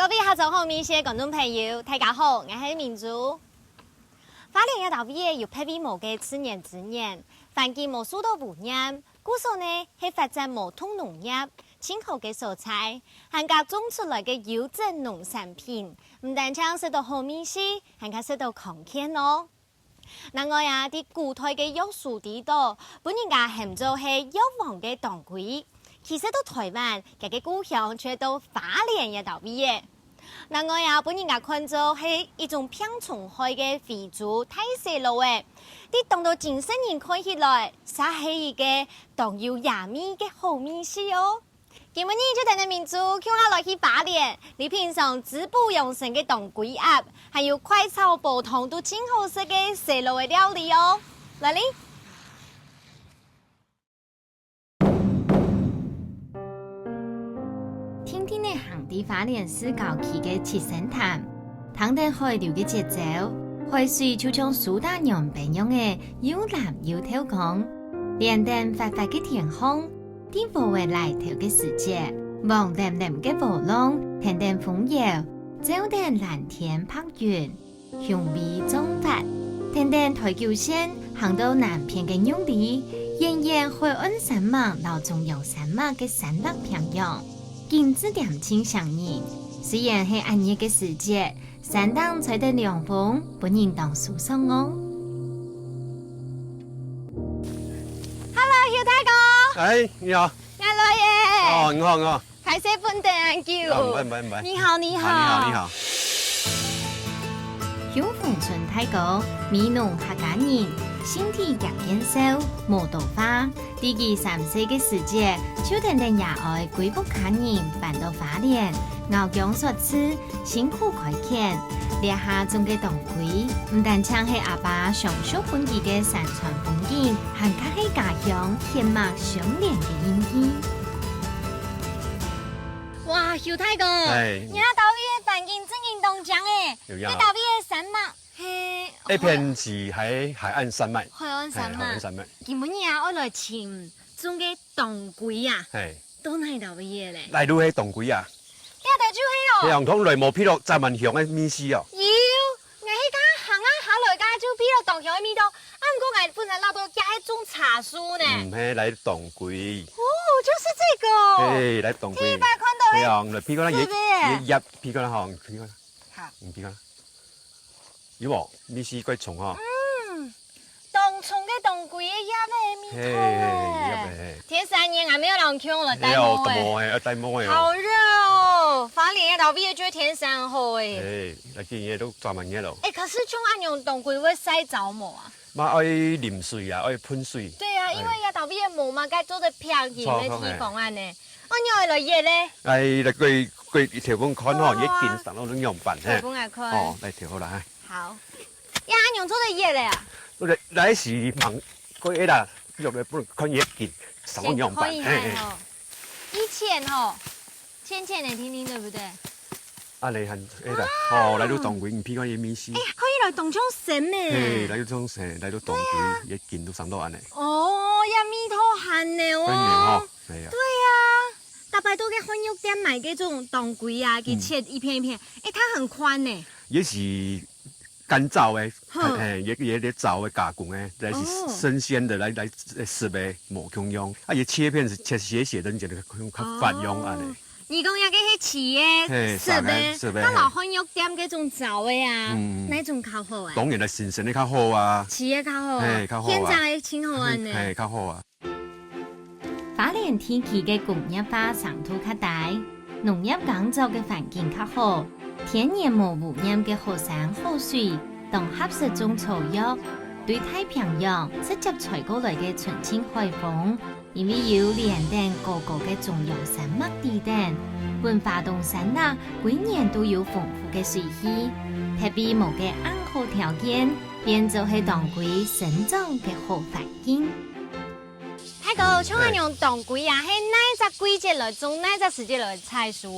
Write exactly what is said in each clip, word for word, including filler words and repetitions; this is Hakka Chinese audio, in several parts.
各位客庄好味緒个觀眾朋友，大家好，𠊎係明珠。花蓮這兜位仔有別位無个自然資源，環境無受到污染，故所呢係發展無毒農業，盡好个所在，還加種出來个優質農產品，毋單淨食到好味緒，還加食到康健哦。 另外啊，在古代个藥書裡肚，分人家喊做係藥王个當歸。其實到臺灣，佢个故鄉就到花蓮這兜位仔。另外啊，分人家看做係一種病蟲害个非洲大豺狼仔，在當多精神人看起來，煞係一個當有野味个好味緒哦。 今晡日就跈等明珠共下來去花蓮，這平常滋補養生个當歸葉，還有快炒煲湯都盡好食个豺狼仔料理哦。來哩！定定仔行在花蓮市郊區个七星潭，聽等海流个節奏，海水就像蘇打軟冰樣仔，又藍又透光，連等闊闊个天空， 在禾仔犁頭个時節，黃淰淰个禾浪跈等風搖，照等藍天白雲，雄偉壯闊。跈等台九線行到南片个玉里，遠遠海岸山脈摎中央山脈个山脈平洋，景致恬靜上癮。雖然係恁熱个時節， 山頂吹等涼風，分人當舒爽哦。Hello，邱大哥。哎，你好。𠊎來耶。哦，你好，你好。歹勢分等恁久。啊，毋會，毋會，毋會。你好，你好。啊，你好，你好。邱逢春大哥，美濃客家人，性體恬見笑，無多話。 在佢三歲个時節，就跈等爺哀歸屋下人搬到花蓮，敖薑削刺，辛苦開墾。這下種个當歸，毋單淨係阿爸常熟分佢个山川風景，還較係家鄉血脈相連个印記。哇，邱大哥，哎。你這兜位个環境真經當靚欸，有影哦。這兜位个山脈，嘿，這片是海，海岸山脈。海岸山脈。哎，海岸山脈。今晡日啊，𠊎來尋 種个當歸啊，嘿。到哪位个咧？內陸个當歸啊。這兜就係哦。嘿，紅通來無鼻著蚻仔香个味緒哦。有，𠊎係該行啊，下來該就鼻著當香个味道。啊，毋過𠊎本來恅著該係種茶樹呢。毋係，來當歸。哦，就是這個。嘿，來當歸。第一擺看到。嘿啊，來鼻看啊，葉，是不是？葉，葉，鼻看啊，吼，鼻看啊。好。嗯，鼻看啊。 有無？味緒蓋重吼。嗯，當重个當歸个葉仔味道欸。嘿，嘿，嘿，嘿。天時恁熱，𠊎乜愛摎你共下來戴帽仔。哎喲，戴帽仔，愛戴帽仔哦。好熱哦！花蓮這兜位就天時恁好欸。哎，來，今日都專門熱咯。哎，可是像恁樣當歸會曬著無啊？嘛愛淋水啊，愛噴水。對啊，因為這兜位無嘛，該做得平平个地方恁呢。 哦，仰會來挖咧？哎，來，過，過，頭分看吼，好啊。挖緊上到仰般，嘿。頭分來看。哦，來，頭好啦，嘿。好。呀，恁樣做得挖咧啊？來，來是忙，過挖啦，用來分看挖緊，上到仰般，先看一下吼。嘿，嘿。以前吼，淺淺个，聽聽對不對？ 啊，你看，哎啦，哦，來到當歸，你鼻看這味緒。哎呀，看起來當像生呢。嘿，來到像生，來到當歸，對啊。這根都生到恁呢。哦，這味道還呢，哇。對呢吼，哎呀。對啊，逐擺到該漢藥店買該種當歸啊，佢切一片一片，嗯。哎，它很寬呢。也是乾燥的，哼。嘿，也，也，也燥的加工的，這是哦。生鮮的，來，來，來食的，無共樣。啊，也切片是切斜斜的，你覺得較，較繁榮恁呢。哦。 你講這个係切个，嘿，熟个，熟个，嘿。該摎漢藥店該種燥个啊，嗯，嗯。哪種較好啊？當然啦，新鮮个較好啊。切个較好啊，嘿，較好啊。現炸个盡好恁呢。嘿，較好啊。花蓮地區个工業化程度較低，農業耕作个環境較好，天然無污染个好山好水，當合適種草藥，對太平洋直接吹過來个純淨海風， 因為有連等高高个中央山脈底等，文化同山脈歸年都有豐富个水氣，特別無个恁好條件，變做係當歸生長个好環境。大哥，像恁樣當歸啊，係哪隻季節來種，哪隻時節來採收？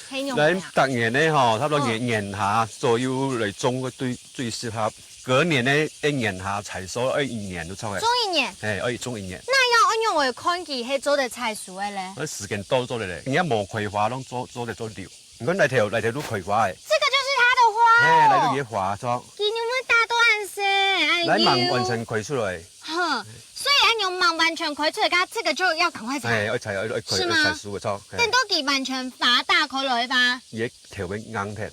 係仰般啊？來，逐年个吼，差不多年，嗯。年下左右來種个最，最適合。 隔年呢，一年下採收，愛一年都差不多。種一年？嘿，愛種一年。該愛仰會看佢係做得採收个咧？該時間到做得咧，你若無開花，攏做，做得做溜。你看這頭，這頭都開花誒。這個就是它的花哦。嘿，這個也花著。佢有無大到恁細？哎喲。來吂完全開出來。哼，所以恁樣吂完全開出來，它這個就要趕快採。哎，要採，要，要開，是嗎？要採收了，著。嘿。等到佢完全發大開來吧。也頭會硬忒。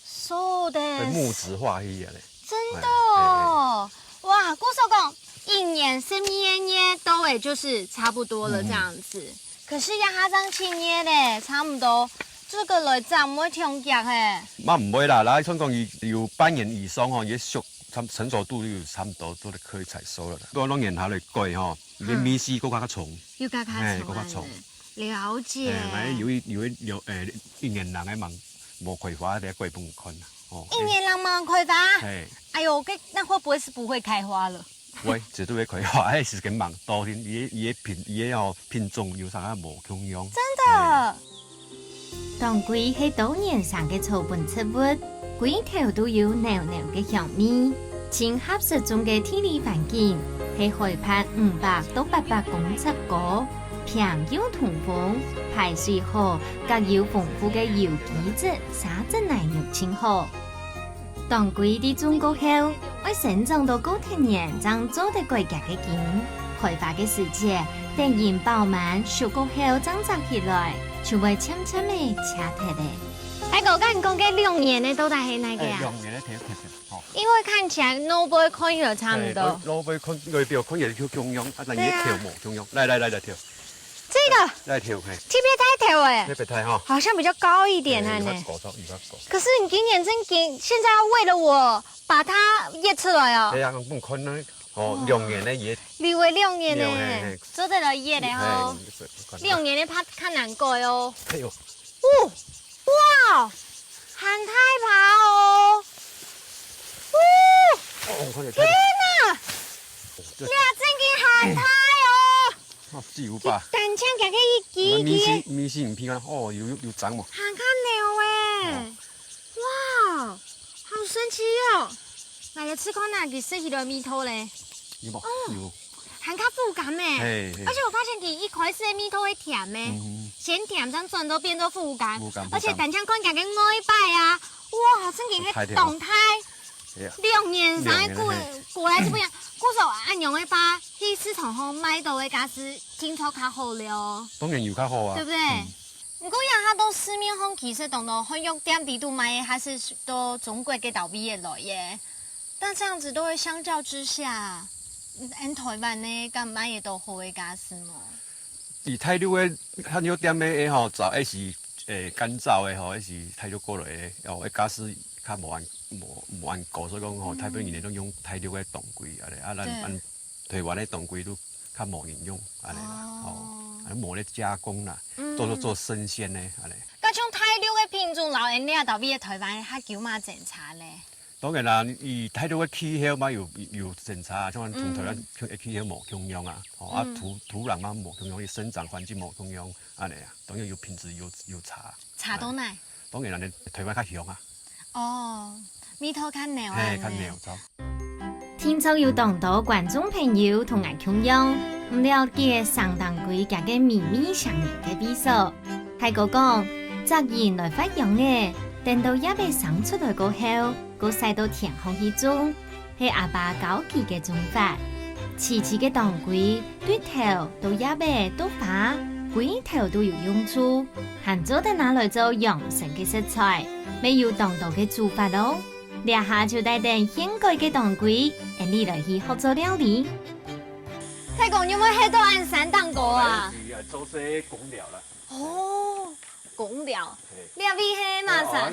そうです。會木質化去啊咧。真的哦。哎，哎，哎。哇，故所講，一年十二個月都會就是差不多了這樣子。嗯。 可是這下正七月咧，差毋多，這個來斬毋會忒遽嘿。嘛毋會啦，來，像講佢有半年以上吼，佢熟，差，成熟度就有差毋多，做得可以採收了啦。到兩年下來改吼，佢个，嗯，味緒閣較重。又較較重，嘿，閣較重。了解。嘿，萬一有一，有一，有，誒，一年人个吂無開花，得改分你看啦，吼。一年人吂開花？嘿。哎喲，該，那會不會是不會開花了？ 會，絕對會開花，該時間吂到，佢个，佢个品，佢个吼，品種有啥个無共樣。真的。嘿。當歸係多年生个草本植物，歸頭都有裊裊个香味，盡合適種个地理環境，係海拔五百到八百公尺高，平又通風，排水好，佮有豐富个有機質、沙質泥肉盡好。 當歸在種過後，愛生長到過忒年正做得改佢个莖。開花个時節，等仁飽滿熟過後正摘起來，就會漸漸仔謝忒咧。大哥，該你講个兩年个到底係哪個啊？哎，兩年个頭，頭，頭，吼。因為看起來外背看起來差毋多。哎，外，外背看，外表看起來就共樣，啊，但係，對啊。佢个頭無共樣。來，來，來，來，頭。 這個，來頭，嘿。特別大頭欸。特別大吼。好像比較高一點欸。嘿，有較高，有較高。可是你今年真的，現在要為了我把它挖出來哦。對啊，不可能，哦，哦。兩年个也。你挖兩年个，兩年，嘿。做得來挖个吼。嘿，你就看。兩年个怕較難過哦。哎喲。哦，哇，還大把哦。哦，哦，看到，天哪！這，這正經還大哦。 哦，自由吧。單淨佢个一支一支个。我們明星，明星影片啊，哦，有，有，有長嘛。還較膩欸。哦。哇，好神奇哦。來，來試看啊，佢食起來味道咧。有無？哦。有。還較苦甘欸。嘿，嘿。而且我發現佢一開始个味道會甜欸，嗯哼。先甜，正轉到變做苦甘。苦甘，而且單淨看佢个外擺啊，哇，真个係當大。 係啊。兩年生个果，兩年，嘿。果然係毋一樣。故所恁樣个話，去市場吼買到个果實，定著較好了哦。當然有較好啊。對不對？嗯。毋過這下到市面上其實當多漢藥店裡肚買个，還係到中國个到位个來个。但這樣子都會相較之下，嗯，恁台灣个敢買得到好个果實無？以大陸个漢藥店个，誒，吼，找，誒，是，誒，乾燥个，吼，誒，是大陸過來个，哦，誒，果實 較無恁，無，無恁高，所以講吼，嗯。大部分人都用大陸个當歸，恁呢，啊，咱，對。咱台灣个當歸都較無人用，恁呢啦，哦。吼，啊，無咧加工啦，嗯。都係做生鮮个，恁呢。該像大陸个品種摎𠊎等這位个台灣个較有麼个精差咧？當然啦，以大陸个氣候嘛有，有精差，像同台灣，嗯。氣候無共樣啊，吼，啊，嗯。土，土壤嘛無共樣，伊生長環境無共樣，恁呢啊，當然有品質有，有差。差到哪？哎。當然啦，台灣較香啊。 哦，味道較濃啊，嘿，較濃，著。聽眾有當多觀眾朋友同𠊎共樣，毋了解生當歸佢个祕密上人个味素。大哥講，摘仁來發秧仔，等到葉仔生出來過後，過曬到田項去種，係阿爸教佢个種法。萋萋个當歸，對頭到葉仔到花，歸頭都有用處，還做得拿來做養生个食材。 乜有當多个煮法哦。這下就帶等現改个當歸，𠊎等來去學做料理。大哥，你有無食到恁生當歸啊？哎，是啊，做些貢寮啦。哦，貢寮，嘿。這位係麼儕？哦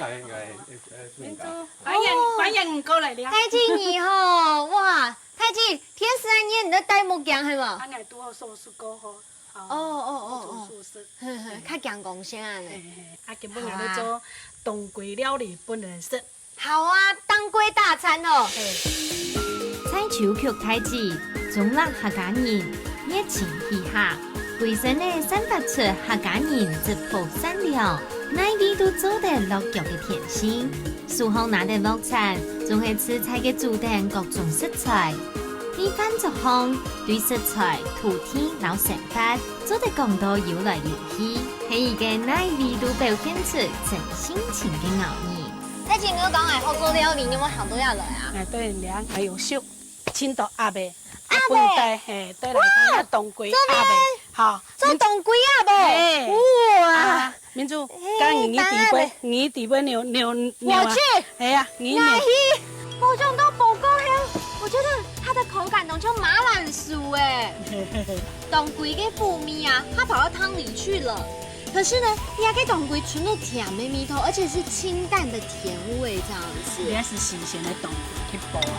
，𠊎，𠊎，𠊎，𠊎，歡迎，哦。歡迎過來了。大姊你好，哇，大姊，天時恁熱，你在戴目鏡係無？啊，𠊎拄好手術過後，哦，哦，哦，哦，哦。做手術。嘿，嘿，較驚光線啊呢。嘿，嘿，啊，今晡日咧做當歸料理分人食。 好啊，當歸大餐哦。嘿。在秋菊大姊，中壢客家人，熱情喜客，歸身仔散發出客家人質樸善良，哪位都做得落腳个天性。手項拿等鑊鏟，總係自在个煮等各種食材。在飯桌項，對食材、土地摎生活，做得講到有來有去。係一個哪位都表現出真性情个咬人。大姐，你有講愛學做料理，你有無行到這來啊？哎，對，你看，還有秀，青島鴨仔，鴨仔。本帶，嘿，對來講，哇，那當歸鴨仔，做咩？好，做當歸鴨仔？嘿。哇。啊，明珠，嘿，剛剛你底背，當然。你底背扭，扭，扭啊。我去。哎呀，你扭。哪去？我想到報告嘿，我覺得它的口感當像馬鈴薯哎。 當歸个苦味啊，它跑到湯裡去了。可是呢，這個當歸純粹甜个味道，而且是清淡的甜味這樣子。這係新鮮个當歸去煲个。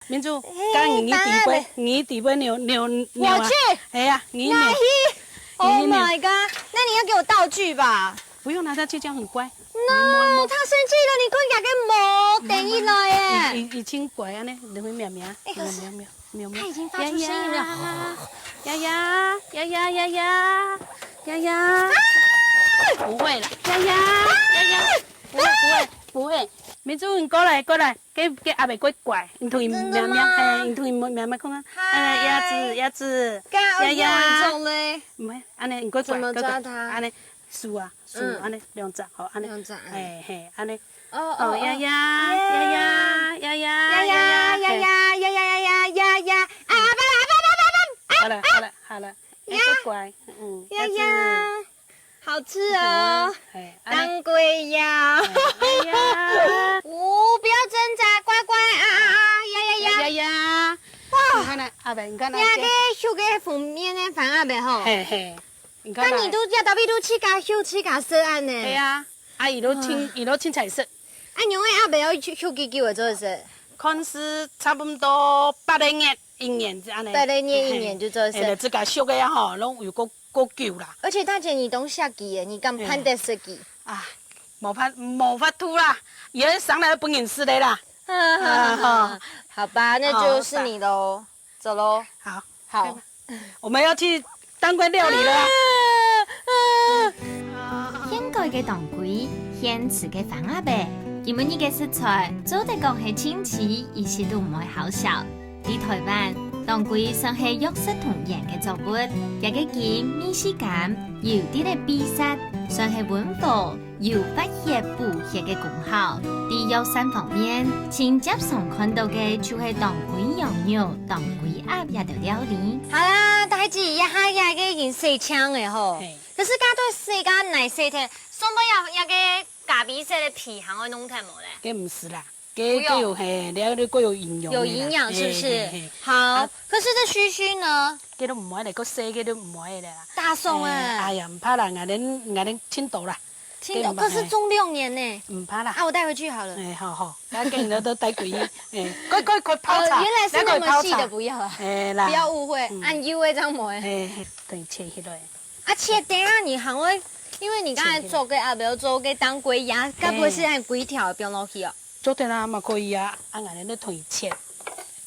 明珠，嘿，剛剛你底背，當然。你底背扭，扭，扭啊。我去。哎呀，你扭。哪去？你扭。Oh my god！那你要給我道具吧？不用啦，它就這樣很乖。No，你摸一摸。它生氣了，你看它个毛，等一來耶。已，已，已經乖啊呢，你會喵喵，哎，可是喵喵，喵喵。它已經發出聲音了。呀呀，呀呀，呀呀，呀呀。啊！不會啦，呀呀，呀呀，不會，不會，不會。明珠，你過來，過來。 該，該鴨仔過乖，你同佢喵喵，真的嗎？嘿，你同佢喵喵看啊。嗨。哎，鴨子，鴨子，該鴨子很重嘞。鴨鴨。毋係，恁樣你過乖，怎麼抓它？過乖，恁樣，手啊，手，嗯。恁樣兩隻，好，恁樣。兩隻，嗯。哎，嘿，恁樣。哦，哦，哦，哦。鴨鴨，耶。鴨鴨，鴨鴨，鴨鴨，鴨鴨，嘿。鴨鴨，鴨鴨，鴨鴨，鴨鴨，啊，啊，啊，啊，啊，啊，啊，啊。好了，好了，好了，哎，呀。過乖，嗯，鴨子。呀呀。 好吃哦，哎，哎，當歸鴨。哎呀。哦，不要掙扎，乖乖啊啊啊，呀呀呀。呀呀呀。哇。你看那，阿伯，你看那个。那个秀个封面的番鴨仔吼。嘿嘿，你看那。該你都這到位都自家秀自家食恁呢。對啊，啊，佢都清，哇。佢都清彩色。啊，你个鴨仔愛秀，秀幾久个做得食？看是差不多八個月、一年這樣呢。八個月、一年就做得食。嘿，嘿，就自家秀个啊吼，攏有個 過久啦。而且大姐，你當惜佢耶，你敢盼得食佢？嗯。啊，無法，無法度啦，也係生來分人食个啦。啊，哈。好吧，那就是你嘍，哦，走嘍。好，好。我們要去當歸料理了啊。啊，啊。現改个當歸，現製个番鴨仔，今晡日个食材，做得講係清奇，一息都毋會好笑。 在臺灣，當歸算係藥食同源个作物，佢个根味緒甘，有滴仔嗶舌，算係溫和，有發血補血个功效。在藥膳方面，盡輒常看到个就係當歸羊肉、當歸鴨這兜料理。好啦，大姊，這下這个已經洗淨了吼。嘿。可是該對洗个哪洗忒？上背這，這个咖啡色个皮還愛弄忒無咧？該毋使啦。 該，不用。該有，嘿，了，你過有營養个啦。有營養是不是？嘿，嘿，嘿。好，啊。可是這鬚鬚呢？該都毋愛咧，過洗該都毋愛咧啦。打爽啊。哎，哎呀，毋怕啦，𠊎等，𠊎等盡多啦。盡多，該毋怕，可是種六年呢。嘿。毋怕啦。啊，我帶回去好了。哎，好，好，該今日都帶回去，哎，快，快，快泡茶，哦，原來是那麼細的，來，快泡茶。不要啊。哎啦。不要誤會，嗯。恁幼个正無欸。哎，嘿，等切起來。 啊，切等下你還會，因為你剛才做个啊，比如做个當歸鴨，該毋會係恁歸條放落去哦？做得啊，嘛可以啊，啊，𠊎等就同佢切，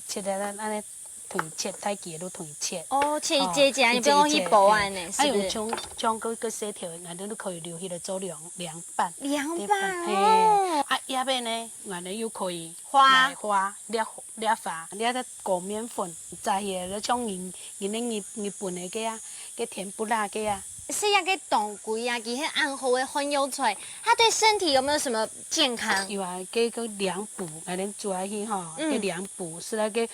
切个恁，恁樣同佢切，大隻就同佢切。哦，切一節節，哦，你放落去包恁呢，一節節，嘿。啊，係不是？有像，像該，該細條个，𠊎等就可以留起來做涼，涼拌。涼拌哦。嘿，啊，葉仔呢，𠊎等又可以花。來花，粒，粒花，粒个裹麵粉，炸起來，像人，人个日，日本个該啊， 个甜不辣个啊。係啊，該當歸啊，佢係恁好个漢藥材，它對身體有沒有什麼健康？有啊，該个涼補，𠊎等煮下去吼，嗯。該涼補係那個，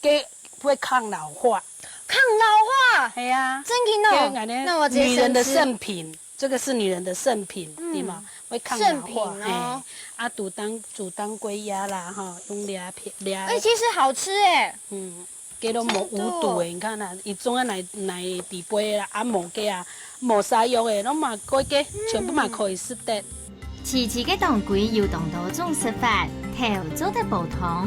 該會抗老化。抗老化？係啊。真的哦？該𠊎等那我直接生吃。女人的聖品，這個是女人的聖品，嗯。對嗎？會抗老化，聖品哦。嘿。啊，煮當，煮當歸鴨啦，吼，用這片，這。哎，其實好吃哎。嗯。 該都無無毒个，你看啊，佢種啊哪，哪地杯啦，啊無个啊，無啥藥个，攏嘛該个，全部嘛可以食得。自製个當歸有當多種食法，豆做得煲湯，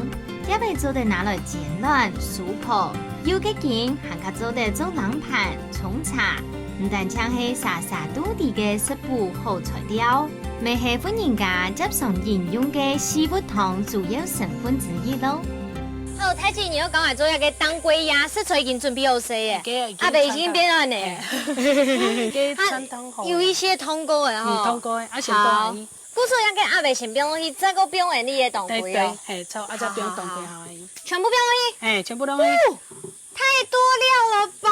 葉仔做得拿來煎卵、酥泡，有个根還較做得做冷盤、沖茶。毋單淨係儕儕都知个食補好材料，乜係婦人家輒常飲用个四物湯主要成分之一咯。好，太姐，你又講來做一个當歸鴨，食材已經準備好勢耶。OK，已經阿伯已經變軟呢。嘿。已經摻湯好了。有一些湯膏了吼。嗯，湯膏的，啊，先放下去。好。故所這个鴨仔先放落去，再過放下你的當歸哦。對，對，嘿，錯，啊，再放當歸下去。好，好，好。全部放落去？嘿，全部放落去。哦，太多料了吧？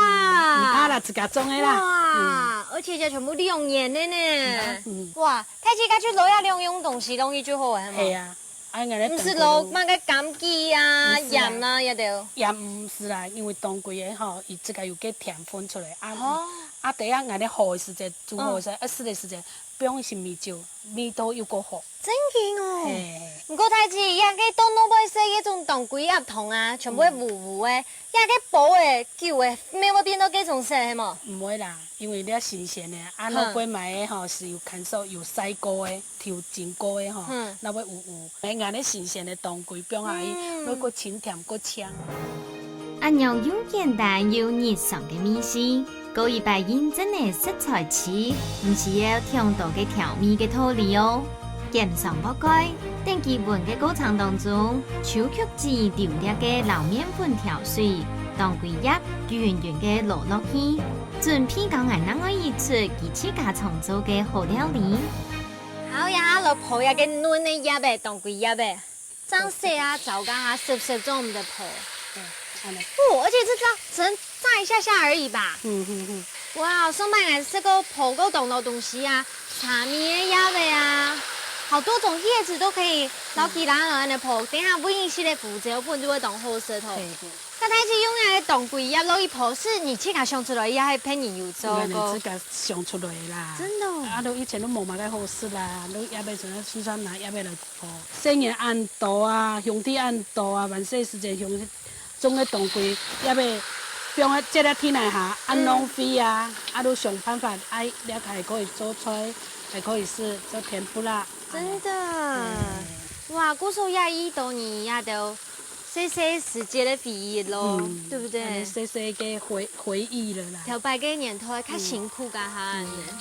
嗯，毋怕啦，自家種的啦。哇，嗯。而且這全部兩年的呢。嗯。哇，太姐，該就落這兩樣東西落去就好了，係無？嘿啊。 啊，𠊎个毋係落麼个枸杞啊、毋係啊。鹽啊，這兜。鹽毋係啦，因為當歸个吼，佢自家有个甜分出來。啊，哦。啊，等下𠊎个好个時節，煮好个時節，嗯。啊，食个時節，放一息米酒，味道又過好。真个哦。嘿。毋過太姐，這个當多人會食該種當歸鴨湯啊，全部烏烏个，嗯。這个保个久个，乜會變到該種色，係無？毋會啦。 因為這新鮮个，啊，哼。外背買个吼，係有看守、有曬過个、抽筋過个吼，哼。那會烏烏。哎，𠊎个新鮮个當歸放下去，嗯。會過清甜、過香。恁樣又簡單又日常个味緒，過一擺認證个食材區，毋需要忒多个調味个道理哦。 檢上鑊蓋，等佢溫个過程當中，秋菊子留這个撈麵粉調水，當歸葉勻勻个撈落去，準備教𠊎另外一出佢自家創作个好料理。好呀，來泡這个嫩个葉仔，當歸葉仔。 這樣洗啊，燥該下濕濕做毋得泡。嗯，恁呢。哦，而且這只要只能炸一下下而已吧？嗯，嗯，嗯。哇，上擺𠊎食過泡過當多東西啊，茶米个葉仔啊，好多種葉子都可以撈起來，然後恁呢泡。等一下，不定時个胡椒粉就會當好食哦。對，對。該太姐用該个當歸葉落去泡，係你自家想出來，也係別人有做過？𠊎自家想出來啦。真的哦。啊，都以前都無麼个好食啦，都葉仔，就算拿葉仔來 哦，細人恁多啊，兄弟恁多啊，還細時節兄弟種个當歸，也袂放在這个地泥下，恁浪費啊！嗯。啊，都想辦法，哎，這个還可以做菜，還可以食，做甜不辣。真的。嗯。哇，故所也已多年也都細細時節个回憶咯，嗯，對不對？恁呢細細个回，回憶了啦。頭擺个年代較辛苦个哈。嗯。嗯。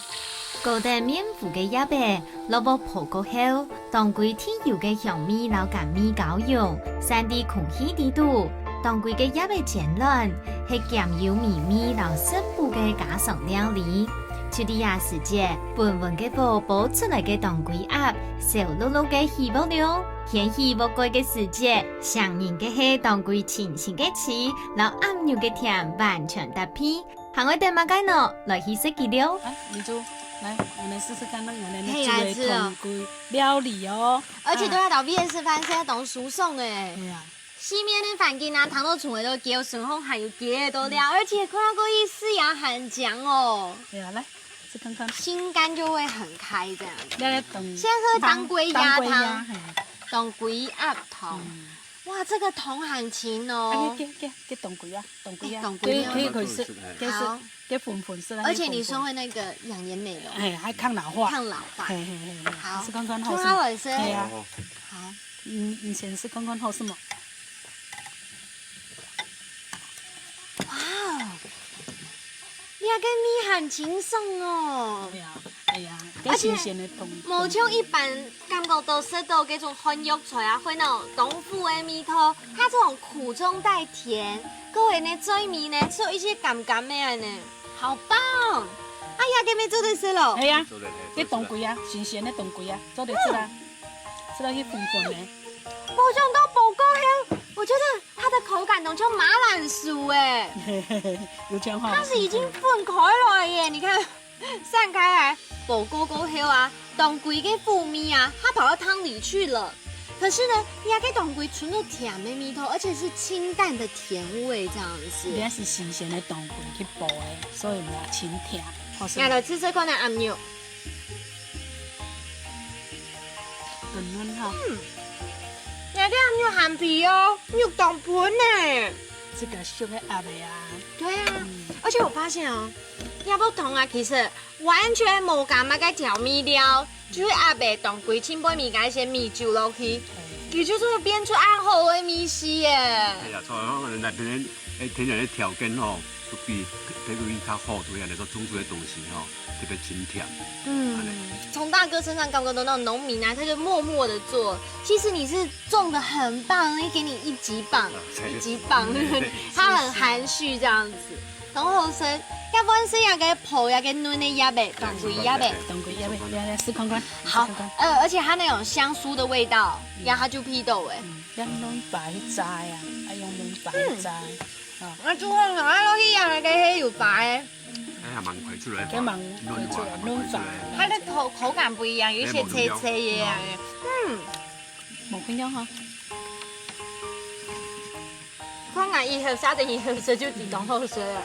過等麵糊个葉仔，落鑊泡過後，當歸特有个香味摎甘味交融，散在空氣底肚。當歸个葉仔煎卵，係兼有美味摎食補个家常料理。就在這時節，溫溫个火煲出來个當歸鴨，燒漉漉个起鑊了。掀起鑊蓋个時節，唌人个係當歸清新个滋，摎鴨肉个甜完全搭配。 還愛等麼个呢？來去食佢了。啊，你就來，我來試試看，𠊎來煮个當歸料理哦。嘿，來吃哦。而且都要到夜市飯，現在當舒爽哎。對啊。市面个環境啊，聽到蟲仔都叫，身上還有幾多料，嗯。而且看到過去，食也還香哦。對啊，來，試看看。心肝就會很開這樣子。來，來，當，先喝當歸鴨湯，當，當歸鴨，嘿。當歸鴨湯。嗯。哇，這個湯很清哦。啊，這，這，這，這當歸啊。 當歸啊，哎，當歸啊。可以，可以，可以吃，可以吃，好。可以粉粉吃了，而且你說會那個養顏美容，哎，還抗老化。抗老化。嘿，嘿，嘿，嘿，好，試看看好吃嗎？就好好吃。哎呀。哦。好。你，你先試看看好吃嗎？哇哦，你這个味很清爽哦。對啊，哎呀，而且這新鮮个東西。無像一般 感覺到食到這種漢藥材啊，會那種當歸个味道，它這種苦中帶甜，過後呢，嘴裡呢，就有一些甘甘个恁呢，好棒！哎呀，這乜做得食咯。哎呀，做得，嘿，這當歸啊，做得。新鮮个當歸啊，做得食啊，嗯。食到去粉粉个。無想到爆過後，我覺得它的口感當像馬鈴薯哎。有像吼。它是已經分開來耶，你看。 散開來，爆過過後啊，當歸个苦味啊，它跑到湯裡去了。可是呢，這个當歸純个甜个味道，而且是清淡的甜味這樣子。這係新鮮个當歸去爆个，所以無清甜，好食。來，來試試看啊，鴨肉。嫩嫩哈。嗯，這个鴨肉還肥哦，肉當肥呢。這个熟个鴨仔啊。對啊，嗯。而且我發現哦， 這个湯啊，其實完全無加麼个調味料，就係鴨仔、當歸、清白米加一些米酒落去，你就真的變出恁好个味緒耶！哎呀，錯，人家天然，哎，天然个條件吼，都比，比較好，所以來說種出來个東西吼，特別清甜。嗯，從大哥身上感覺到那種農民啊，他就默默的做，其實你是種的很棒，給你一級棒，啊，一級棒，對，對，對，他很含蓄這樣子。然後是，要不然是那個泡那個嫩的葉子，當歸葉子。當歸葉子，來，來，試看看，好，試看看。呃，而且它那種香酥的味道，呀，它就鼻到哎。嗯，用嫩白去摘啊，愛用嫩白去摘。嗯。啊，就講啊，落去啊，該个有白的。哎呀，蠻快出來吧，該蠻快出來，嫩白。它的口，口感不一樣，有一些脆脆的啊。嗯。無共樣哈。看啊，以後下等以後食就知當好食啊。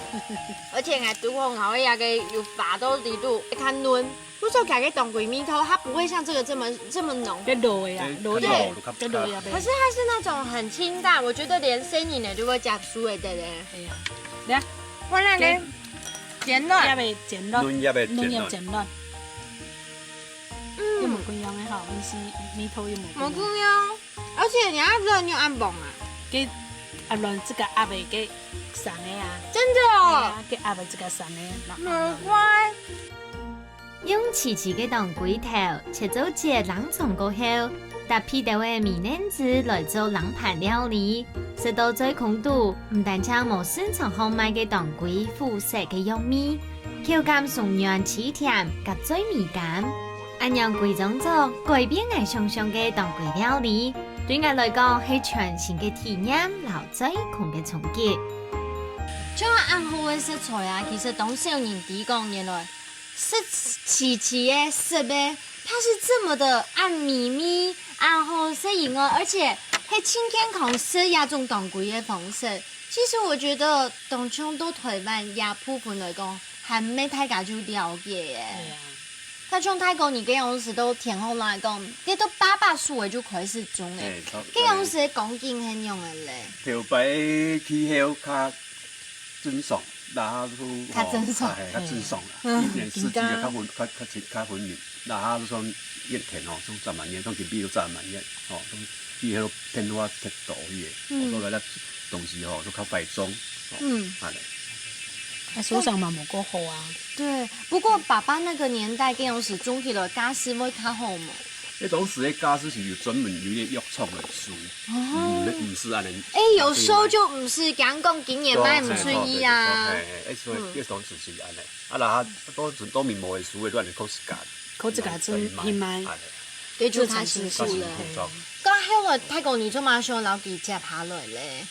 而且𠊎都講，𠊎个有發到裡肚，較嫩。 不過佢个當歸味道，它不會像這個這麼，這麼濃。該老个啊，哎，老个，較老，較，該老个啊。可是它是那種很清淡，我覺得連生人呢就會接受的，對不對？哎呀，來啊，我那個煎卵，葉个煎卵，嫩葉个煎卵。嫩葉煎卵。嗯。又無共樣个吼，味緒，味道又無共樣。無共樣，而且你愛卵又恁棒啊。該啊，卵這個葉个該生个啊。真的哦。哎呀，該葉个這個生个，難怪。 用萋萋个當歸頭切做節，冷藏過後，搭鼻到个美濃滋來做冷盤料理。食到嘴空肚，毋單淨無市場項賣个當歸苦澀个藥味，口感鬆軟、清甜，合嘴味甘。恁樣歸張桌，改變𠊎想像个當歸料理，對𠊎來講係全新个體驗摎嘴空个衝擊。像恁好个食材啊，其實當少人知講，原來 食萋萋个食个，它是這麼的恁美味，恁好食以外，而且係盡健康食這種當歸个方式。其實我覺得，當像到臺灣這部分來講，還毋係大家就了解耶。對啊。較像大哥你該央時到田項來講，該到爸爸手个就開始種誒。哎，差不多。該央時个光景係仰般个咧？頭擺氣候較 正常，那下都，較正常。哦，哎，較正常啦。嗯。一年四季啊，較分，較，較清，較分明。那下都算熱天哦，算十萬年，算今比都十萬年，哦，算氣候變化較大一點，嗯。哦，所以咱東西吼，都較快種，哦，嗯。恁呢。啊，收成嘛無夠好啊。對，不過爸爸那個年代，該央時種起來，價數會較好無？ 該當時个價數是有專門有一個藥廠來收，哦。毋，毋係恁呢。哎，有收就毋係，講講今年賣毋出去啊。對，對，對，對，哎，所以嗯。該當時是恁呢。啊，那下當時都明無會收个，亂靠自家，靠自家種去賣。恁呢。對，就較辛苦了。較辛苦，著。到後來，大哥你做麼个想摎佢接下來咧？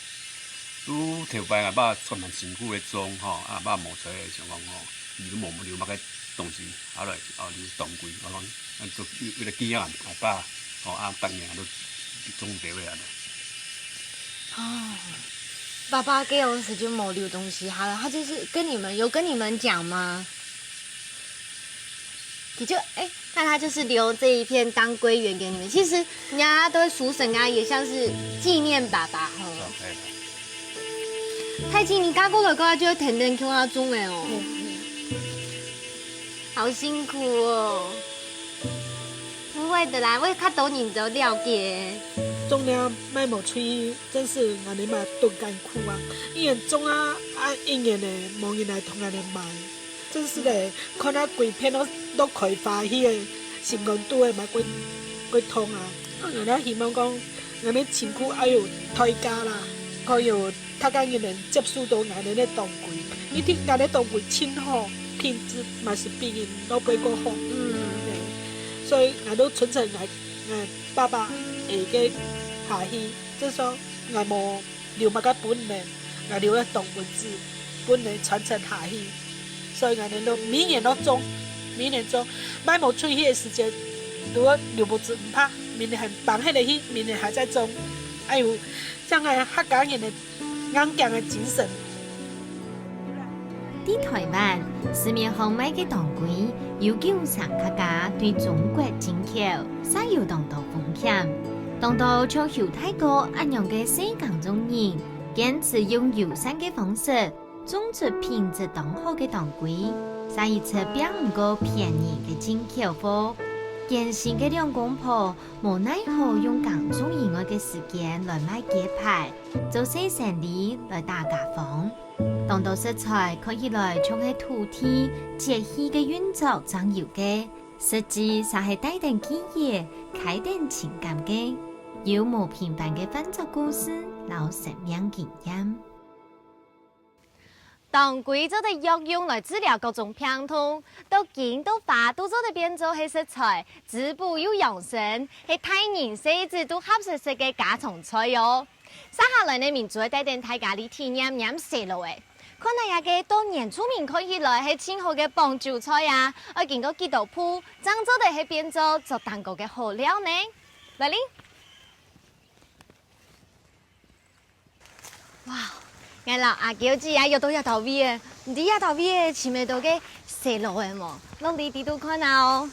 都頭擺阿爸算蠻辛苦个種吼，啊，阿爸無在个情況吼，佢都無留麼个東西，後來，哦，留當歸，我講 啊，就為，為了紀念阿爸，吼，啊，逐年都種豆仔啊。哦，爸爸該央時就無留東西下了，他就是跟你們，有跟你們講嗎？你就，哎，那他就是留這一片當歸園給你們。其實人家都會俗稱啊，也像是紀念爸爸吼。哦，哎。太極，你嫁過來過後就天天共下種个哦。嗯，嗯。 好辛苦哦。不會的啦，會較多人都了解。種了賣無出去，真是𠊎兜嘛當艱苦啊！一年種啊，啊一年呢，無人來同𠊎兜買，真是的，看啊歸片都，都開花，該个心肝肚个嘛，歸，歸痛啊！𠊎兜希望講，𠊎兜辛苦愛有代價啦，愛有 大家人能接受到𠊎兜个當歸，一定𠊎兜當歸盡好，品質嘛是比人老輩過好。嗯。對，所以𠊎兜傳承𠊎，𠊎爸爸个下去，就說𠊎無留麼个分人，𠊎留个當歸子分人傳承下去。所以𠊎兜每年都種，每年種，賣無出去个時間，如果留不住，毋怕，明年還放下去，明年還再種。哎喲，像𠊎客家人个 硬頸个精神。在臺灣，市面項賣个當歸有九成客家對中國進口，煞有當多風險。當多像邱大哥恁樣个細耕種人，堅持用友善个方式，種出品質當好个當歸，煞一直拚毋過便宜个進口貨。艱辛个兩公婆無奈何用耕種以外个時間來賣雞排，做細生理來打家方。當多食材看起來像係土地、節氣个運作正有个，實際嗄係帶等記憶、開等情感个，有無平凡个飯桌故事摎生命經驗。 當歸做得藥用來治療各種病痛，到根到花都做得變做係食材，滋補又養生，係大人細子都合適食个家常菜哦。接下來呢，明珠愛帶等大家來體驗拈西荖仔。看啊，這个到原住民看起來係盡好个傍酒菜啊，愛經過幾多步，正做得係變做做蛋糕个好料呢。來哩！ 哇，𠊎摎阿嬌姊啊，又到這兜位仔，毋知這兜位仔尋得到个西荖仔無？落哩底肚看啊哦。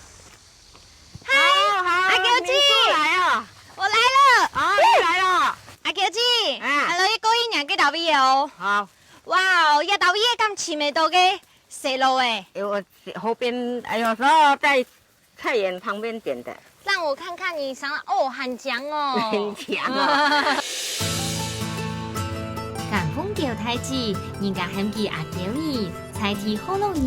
嗨，好，好，阿嬌姊，你出來哦。我來了。啊，你來了。阿嬌姊，啊。來，你過去拈這兜位仔哦。好。哇哦，這兜位仔敢尋得到个西荖仔？哎，我後邊，哎，有時候在 菜園旁邊撿的。讓我看看你想，哦，很強哦。很強哦。甘鳳嬌大姊，人家喊佢阿嬌姨，在地學老人，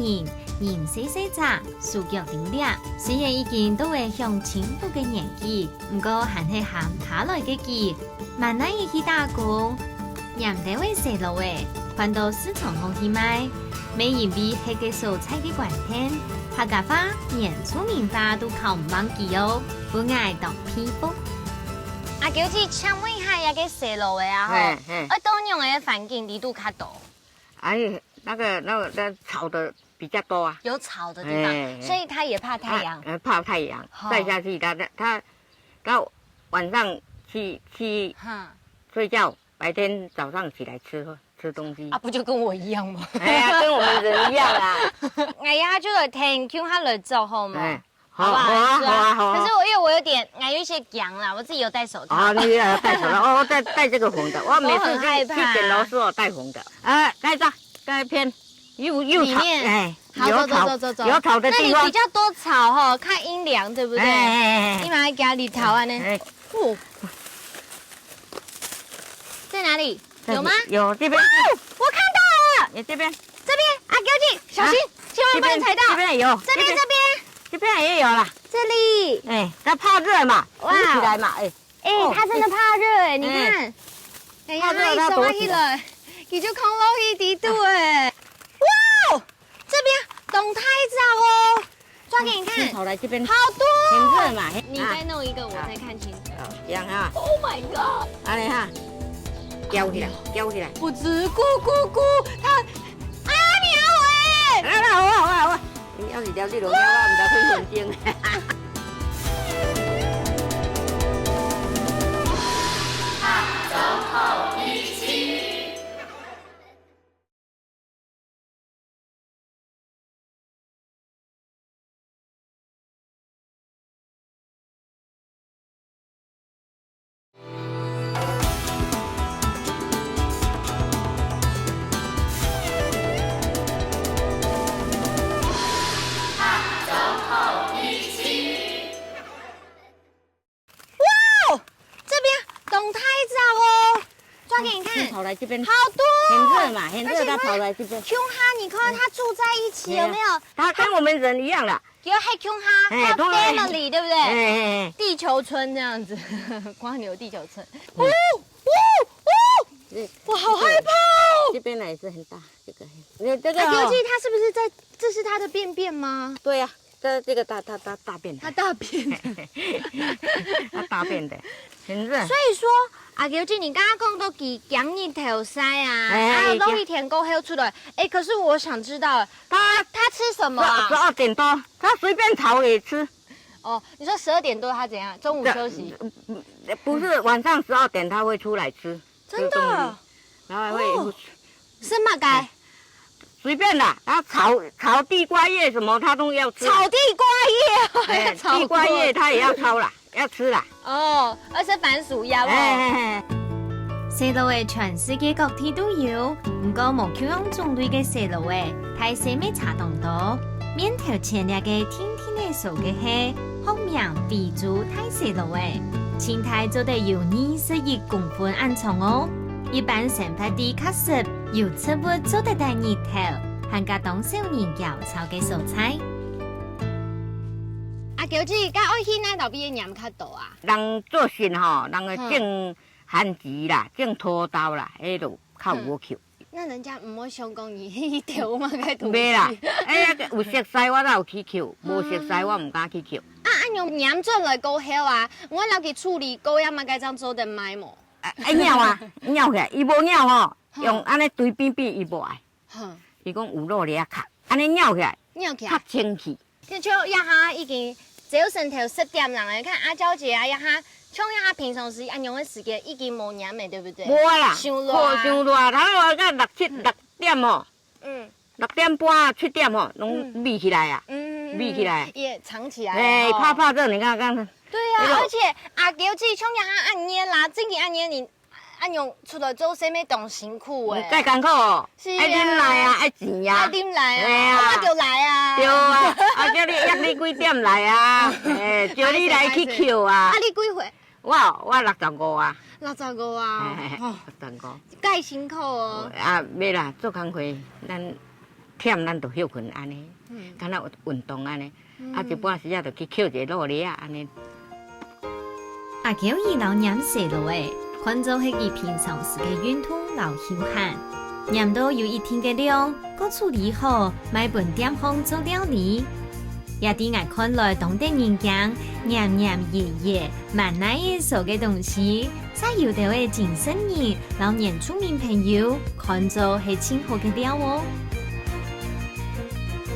人細細隻，手腳溜掠。雖然已經到了享清福个年紀，毋過還係喊下來个佢， 滿哪仔去打工，拈兜仔西荖仔，搬到市場項去賣。乜因為歇个所在个關係，客家話、原住民話都考毋贏佢哦，分𠊎當佩服。阿嬌姊，請問一下，這个西荖仔啊，吼，嘿，嘿。愛到仰仔个環境裡肚較多？哎，那個，那個，那草的比較多啊。有草的地方，嘿，嘿。所以它也怕太陽。啊，呃，怕太陽，好。曬下去，它，它，它，它晚上去，去哈。睡覺， 白天早上起來吃，吃東西。啊，不就跟我一樣嗎？哎呀，跟我們人一樣啊。哎呀，就有天共下來做好嗎？哎，好，好啊，好啊，是啊。好啊，好啊。可是我，因為我有點，哎，有一些癢啦，我自己有戴手套。啊，你也要戴手套，哦，戴，戴這個紅的，我每次去，我很害怕。去剪頭是我戴紅的。啊，該張，該片，又，又草，裡面。哎，好，有草，走，走，走，走。有草的地方。那裡比較多草吼，較陰涼，對不對？哎，哎，哎，哎。你嘛愛加裡頭啊呢。哎。哦。 在哪裡？有嗎？有，這邊。哇，我看到了！你這邊。這邊，阿嬌姊，小心，啊，千萬不能踩到。這邊，這邊也有，這邊，這邊。這邊，這邊也有啦。這裡。哎，它怕熱嘛，哇。浮起來嘛，哎。哎，哦，它真的怕熱哎，你看。哎。哎呀，怕熱它躲起來。它一手拿起來，你就空落去底肚哎。哇！ 這邊當大隻哦，抓給你看，啊，青草來這邊，好多哦。很熱嘛，嘿，你再弄一個，啊。我再看清楚。好，這樣哈。Oh my god！恁樣哈，吊起來，吊起來。不止咕咕咕，它，啊，鳥欸！啊，好啊，好啊，好啊，你要是吊這種鳥，我毋知去分辨。哇，這邊當大隻哦，抓給你看，青草來這邊，好多哦，很熱嘛，很熱，而且它，它跑來這邊。共下，你看它住在一起，有沒有？嗯。它跟我們人一樣啦。有，還共下，哎，它有family，對不對？哎，哎，哎。地球村這樣子，蝸牛地球村。嗯。哦，哦，哦，嗯。我好害怕哦。這邊呢也是很大，這個，因為這個哦。阿嬌姊，它是不是在，這是它的便便嗎？對呀。 這，這個大，大，大，大便的。它大便。它大便的，很熱。所以說，阿嬌姊，你剛剛講到佢驚日頭曬啊，哎，啊，落雨天過後出來。哎，可是我想知道，它，它吃什麼啊？十二點多，它隨便草也吃。哦，你說十二點多它怎樣？中午休息？這，嗯，嗯，不是，晚上十二點它會出來吃。 真的？吃東西，然後還會有，哦，是麼个？哎，隨便啦，它草，草地瓜葉什麼，它都要吃。草地瓜葉，哎，草地瓜葉它也要抄啦，要吃啦。哦，而且番薯葉哦。哎，哎，哎。西荖仔全世界各地都有，毋過無共樣種類个西荖仔，大細乜差當多。面頭前這個定定仔所个係學名非洲大西螺仔，淨大做得有二十一公分恁長哦。一般生活地較濕，有植物做得戴日頭，還較當少人撟吵个所在。阿嬌姊，該愛去哪位邊仔拈較多啊？人做穡吼，人會種番薯啦，種土豆啦，彼就較有去。 該人家毋會想講你去撿麼个東西。袂啦，哎呀，有熟似我才有去撿，無熟似我毋敢去撿。啊，恁樣拈轉來過後啊，𠊎摎佢處理過，也麼个正做得賣無？啊，愛拈啊，拈起來，伊無鳥吼，用恁呢對邊邊伊無愛。哼，伊講有落咧較，恁呢拈起來，拈起來較清氣。 就像這下已經朝晨頭十點零了，看阿嬌姊啊，這下像這下平常時恁樣个時間已經無拈了，對不對？無啊啦，傷熱啊。好傷熱啊，頭下到六七六點吼，嗯，六點半七點吼，攏嗯。覕起來啊，嗯，嗯，嗯，覕起來。也藏起來了嘿，吼。拍拍這，你看看。對啊，那個而且阿嬌姊像這下恁熱啦，正經恁熱，你 恁樣出來做生意當辛苦欸。嗯，蓋艱苦哦。是啊。愛啉奶啊，愛錢啊。愛啉奶啊，嘿啊。啊，就來啊。對啊，啊，叫你約你幾點來啊？欸，叫你來去撿啊。歹勢，歹勢。啊，你幾歲？我，我六十五啊。六十五啊，嘿，嘿，哦，六十五。蓋辛苦哦。啊，袂啦，做工課，咱忝咱就歇睏按呢，嗯。敢若有運動按呢。 啊，一半時仔就去撿一个螺仔啊，按呢。阿嬌姨摎拈西螺仔，看做係佢平常時个運動摎休閒。拈到有一定个量，過處理好，賣分店項做料理。這在𠊎看來當得人驚，黏黏熱熱，滿哪仔所个東西， 煞有兜仔精神人摎原住民朋友看做係盡好个料哦。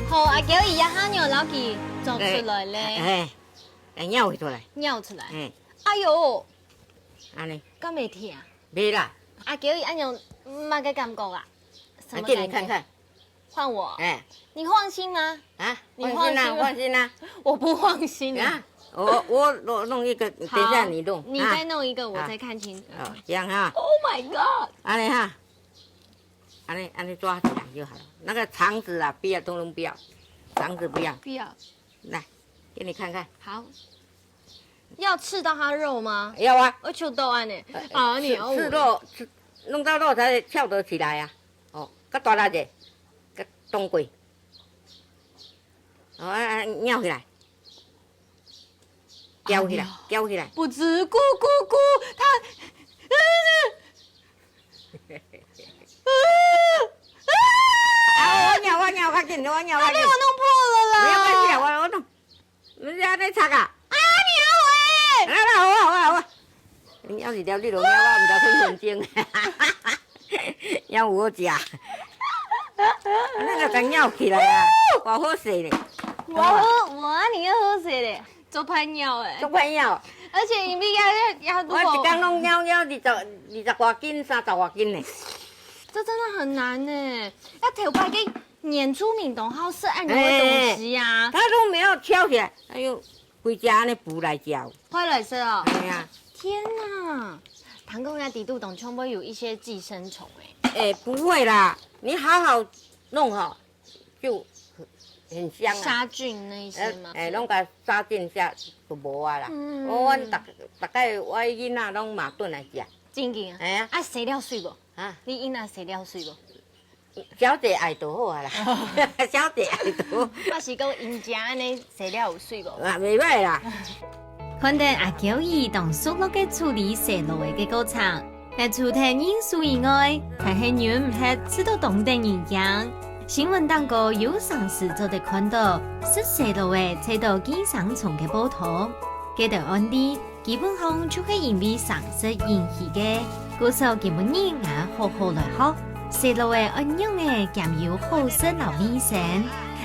好，阿嬌姨，這下仰摎佢捉出來咧？哎，哎，舀出來。舀出來。哎。哎喲，按呢。敢會疼？袂啦。阿嬌姨，恁樣麼个感覺啊？什麼感覺？啊，給你看看。 換我。哎。你放心嗎？啊，你放心嗎？放心啊，放心啊。我不放心啊。啊，我，我弄，弄一個，等一下你弄，好，你再弄一個，啊。我再看清楚。哦，這樣哈。Oh my god！按呢哈，按呢，按呢抓起來就好了。那個腸子啊，不要，通通不要，腸子不要。不要。來，給你看看。好。要刺到它肉嗎？要啊。我就到按呢。呃，啊，你要我。刺，刺肉，刺，弄到肉才翹得起來啊。 哦，較大力咧，較當過。哦，啊，啊，舀起來，攪起來，哎喲，攪起來。不知咕咕咕，它，啊，我舀，我舀，較緊，我舀，較緊。它被我弄破了啦。沒有關係啊，我，我弄。 你是按呢插啊？啊，你咬我欸！啊，好啊，好啊，好啊。你咬一條，你就咬我，毋知幾分鐘。咬我食。那個才咬起來啊，偌好勢咧。我好，我啊，你又好勢咧，做歹咬欸。做歹咬。而且你比較要，要，我一工攏咬，咬二十，二十外斤、三十外斤呢。這真的很難呢，要頭擺个 原住民當好食恁樣个東西啊。哎，它都沒有翹起來，哎喲，歸隻恁呢浮來食。浮來食哦。哎呀。天哪！聽講該底肚當中會有一些寄生蟲欸。哎，不會啦，你好好弄吼，就很香啊。殺菌那一些嗎？呃，哎，攏共殺菌下就無啊啦。嗯。我，我逐，逐擺我囡仔攏嘛燉來食。真个啊？哎呀。啊，洗了媠無？啊？你囡仔洗了媠無？ 小姐愛就好啊啦，小姐愛就好。我是講𪜶遮恁呢洗了有媠無？啊，袂歹啦。看等阿嬌姨當熟絡个處理西螺仔个過程，𠊎除忒認輸以外，還係忍毋核試著當得人驚。新聞頂高有常時做得看著，食西螺仔啐著寄生蟲个報導。該兜案例 基本上就係因為生食引起个，故所今晡日𠊎好好來學，西螺仔愛仰仔兼有好食摎衛生。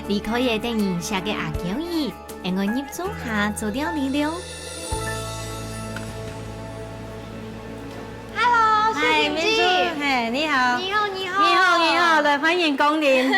離開仔得人惜个阿嬌姨，𠊎愛入灶下做料理了。Hello，嗨，秀萍姐。明珠，嘿，你好。你好，你好。你好，你好，來，歡迎光臨。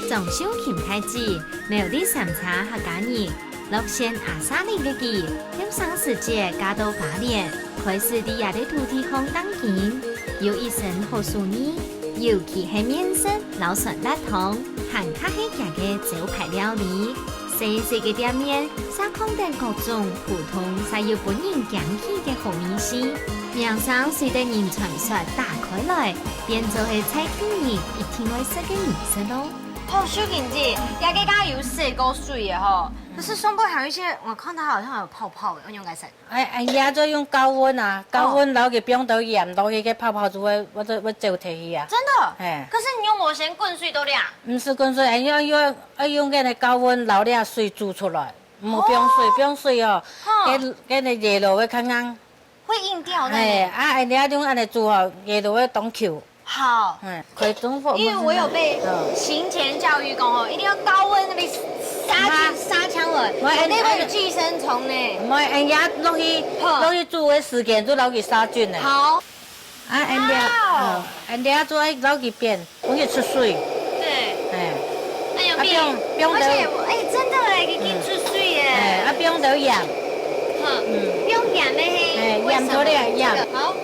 張秀琴大姊，苗栗三叉客家人， 洛縣阿沙里个佢，後生時節嫁到花蓮，開始在這个土地項打拼，有一身好手藝，尤其係麵食摎酸辣湯，還較係佢个招牌料理。細細个店面，煞囥等各種普通煞又分人驚奇个好味緒，名聲隨等人傳說打開來，變做係在地人一定愛食个美食咯。哦，秀琴姐，這个該有洗過水个吼，可是上背還有一些，我看它好像還有泡泡的，用該洗。哎，哎，這就用高溫啊，高溫，哦，然後佢放到鹽落去，該泡泡就會，會，會走忒去啊。真的？哎。可是你有沒有先滾水都這樣？毋使滾水，哎，要用 愛用該个高溫摎這水煮出來，毋好放水，哦，放水哦，吼，該，該个野螺會較硬。會硬掉的呢。哎，啊，你愛用恁樣煮哦，野螺會當Q。好。嗯，開中火。因為我有被，嗯，行前教育過哦，一定要高溫那邊殺菌，啊，殺槍了，我，那會有寄生蟲呢。毋愛，哎呀，落去，好，落去煮个時間就摎佢殺菌了。好。 啊，恁樣，哇哦，哦，恁樣做愛摎佢變，分佢出水。對。哎。哎呀，啊，變，變，而且，哎，真的哎，已經出水耶。哎，啊，變到鹽。哈，嗯，用鹽的嘿。哎，鹽做了，為什麼？鹽。這個，好。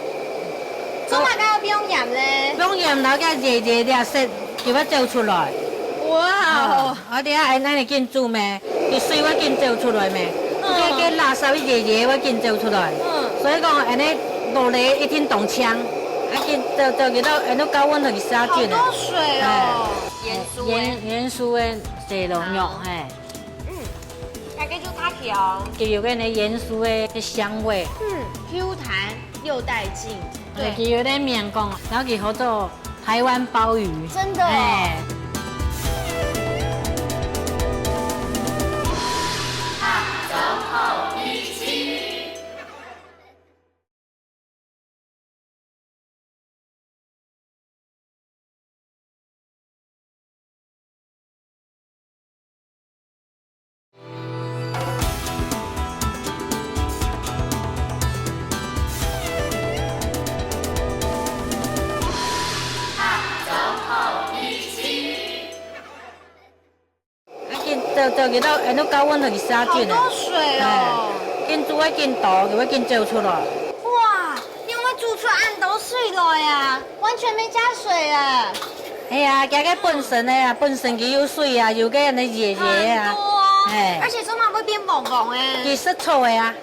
做麼个要用鹽呢？用鹽，然後該熱熱个色就會走出來。哇哦。哦。 啊，你愛恁樣緊煮咩？佢水會緊走出來咩？嗯。該，該垃圾个野野會緊走出來。嗯。所以講，恁樣落來一定當淨，啊，緊走，走，佢到，恁樣高溫落去殺菌啊。好多水哦。哎。鹽酥的。鹽，鹽酥个水龍肉，好。哎。嗯，大概就它調。佢有个那鹽酥个香味。嗯，Q彈又帶勁。對。佢有點綿講，然後佢好做 台灣鮑魚。真的哦。哎。啊，緊走，走，佢到，哎，到高溫就去殺菌啊。好多水哦。哎，緊煮啊，緊倒，佢會緊走出來。哇，你有沒有煮出恁多水來啊？完全沒加水啊。哎呀，佢个本身的啊，本身佢有水啊，有个恁樣野野啊。很多啊。哎。而且做麼个會變黃黃的？佢食草的啊。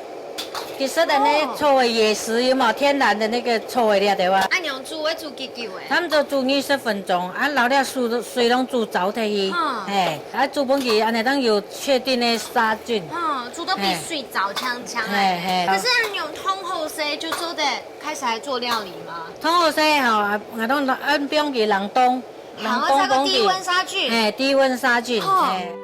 其實恁樣哦。草个也是有嘛，天然的那個草个了，對吧？恁樣煮會煮幾久誒？差不多煮二十分鐘，啊，摎這水，水攏煮燥忒去，嗯。嘿，啊，煮分佢恁樣當有確定的殺菌。嗯，煮到比水燥淨淨誒。嘿，嘿。可是恁樣燙好勢就做得開始來做料理嗎？燙好勢吼，啊，𠊎當，啊，放佢冷凍。 人講講佢，好，這個低溫殺菌。嘿，低溫殺菌，哦。嘿。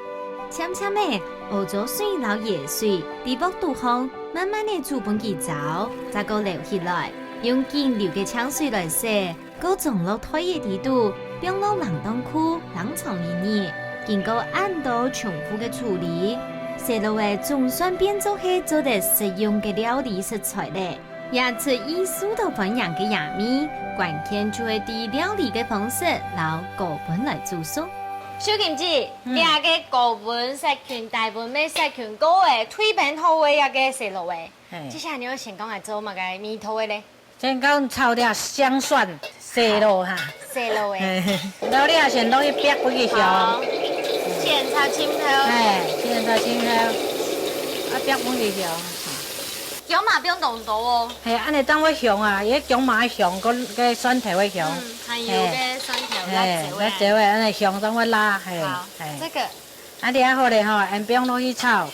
漸漸仔，熬糟水摎鹽水，滴落肚項，慢慢仔煮分佢燥，再過撈起來，用緊流个清水來洗，過裝落袋仔底肚，放落冷凍庫冷藏一日。經過恁多重複个處理，洗滷仔總算變做係做得食用个料理食材了。 也出意受到歡迎个野味，關鍵就係在料理个方式摎高溫來煮熟。秀琴姐，嗯。這個高溫殺菌，低溫乜殺菌過个，退冰好个這個洗滷仔。嘿。接下來你愛先講來做麼个味道个咧？先講炒這香蒜洗滷哈。洗滷仔。嘿，嘿。然後你也先落去煏分佢香。好，先炒青頭。嘿，先炒青頭，啊，煏分佢香。 薑嫲放當多哦。嘿，恁樣正會香啊，因為薑嫲會香，該，該蒜頭會香。嗯，還有該蒜頭、嘿，辣椒啊。辣椒啊，恁樣香正會辣，嘿，好，嘿。這個。啊，這下好咧吼，恁樣放落去炒。誒，